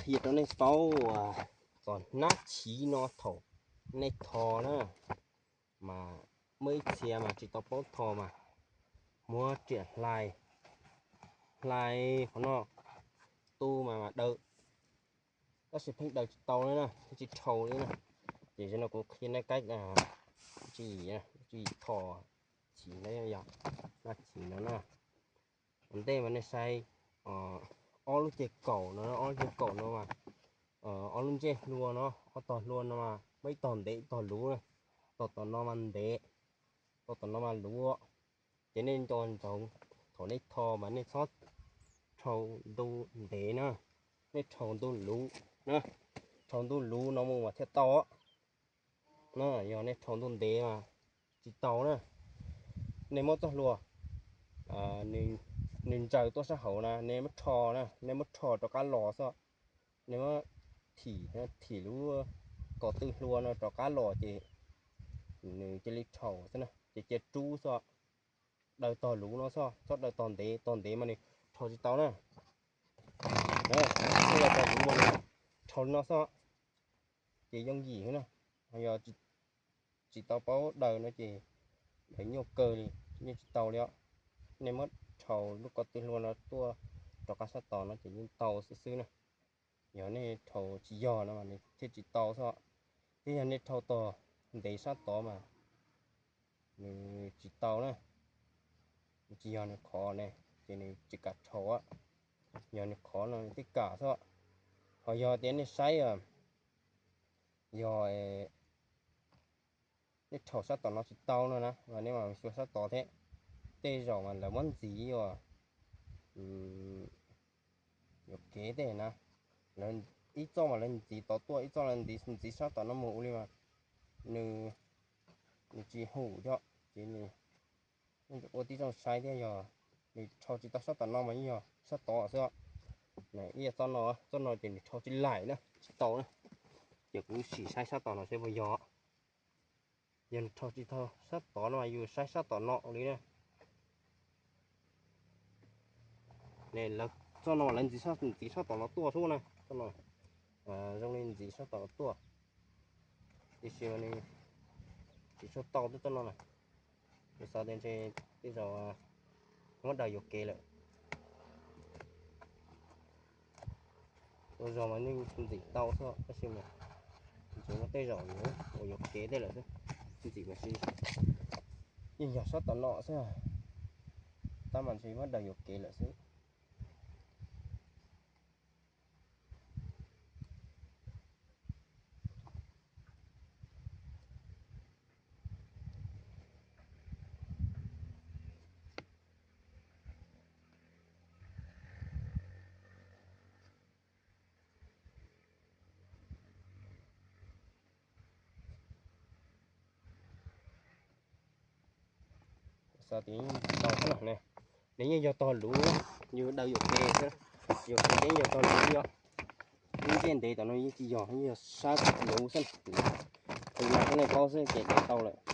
qhia rau nej paub txog hnab chiv no thaum nej tho na, mas muaj ib txhia mas tsis tau paub tho mas muab riam hlais, hlais qhov no tu mas mas daws, tab sis pheej daws tsis tau li na, tsis dhau li na. Ces zaum no kuv qhia nej kaib tsis, tsis tho chiv na, yog hnab chiv no na. Ua ntej mas nej saib ob lub ceg kaum no, ob lub ceg kaum no mas ob lub ntsej hlua no, ob tog hlua no mas muaj ib tog ntev ib tog luv na. Tog tom no mas ntev, tog tom no mas luv. Ces nej nco ntsoov thaum nej tho mas nej txhob rhau ntu ntev na, nej rhau ntu luv na, rhau ntu luv no mus mas thiaj tau. Yog nej rhau ntu ntev mas tsis tau na. Nej muab txoj hlua, nws ntsaws tuaj sab hauv na, nej muab rho na, nej muab rho rov qab los xwb. Nej muab thim, thim lub ko tw hlua no rov qab los ces nws cia li rhaum xwb na, ces cia rub xwb. Daws tog luv no xwb, txhob daws tog ntev, tog ntev mas nws rhau tsis tau na. Tog luv mas nws rhau li no xwb, ces yooj yim xwb na. Yog tsis tau paub daws no ces daws nyuaj kawg li, nyuaj tsis tau li os. Nej muab rhau lub ko tw hlua no tuaj rov qab sab tod no ces yeej tau xwb xwb na. Yog nej rhau tsis yog no mas nws thiaj tsis tau xwb. Thiab yog nej rhau tog ntev sab tod mas nws tsis tau na. Nws tsis yog nws qhov ne, ces nws tsis kam rhau. Yog nws qhov no nws thiaj kam xwb. Ho yog tias nej saib, yog nej rhau sab tom no tsis tau no na, mas nej mam xyuas sab tod thiab. Tej zaum mas lawv muab ntxiv uas yuam kev tej na, ib txoj mas lawv ntxiv tod tuaj, ib txoj lawv ntxiv, ntxiv sab tom no mus ua li mas nws, nws tsis hum yom, ces nws ua tib zoo saib thiab. Yog nws rhau tsis tau sab tom no mas yeej yog sab tod xwb. Ib yam txoj no, txoj no ces nws rhau tsis laim na, tsis tau na. Ces kuv sim saib sab tom no seb puas yog. Yog nws rhau tsis tau sab tod no mas yus saib sab tom no li na. Txoj no lawv ntxiv sab tom no tuaj xwb na, txoj no zoo li ntxiv sab tom no tuaj, tiam sis mas nws tsis tshua tau tib txoj no na. Kuv xav tias ntshe tej zaum muab daws yuam kev lawm. Ua zog mas yeej ntxim tau xwb tab sis mas ntshe muaj tej zaum yuav ua yuam kev tej lawm xwb. Ntxim mas yeej yog sab tom no xwb, tab mas ntshe muab daws yuam kev lawm xwb. Xav tias yeej tau xwb na. Nws yeej yog tog luv, yus daws yuam kev xwb, yuam kev yeej yog tog luv yog. Lub ntsej ntev tom no yeej tsis yog, yeej yog sab luv xwb. Kuv yog nej paub xwb ces daws tau lawm.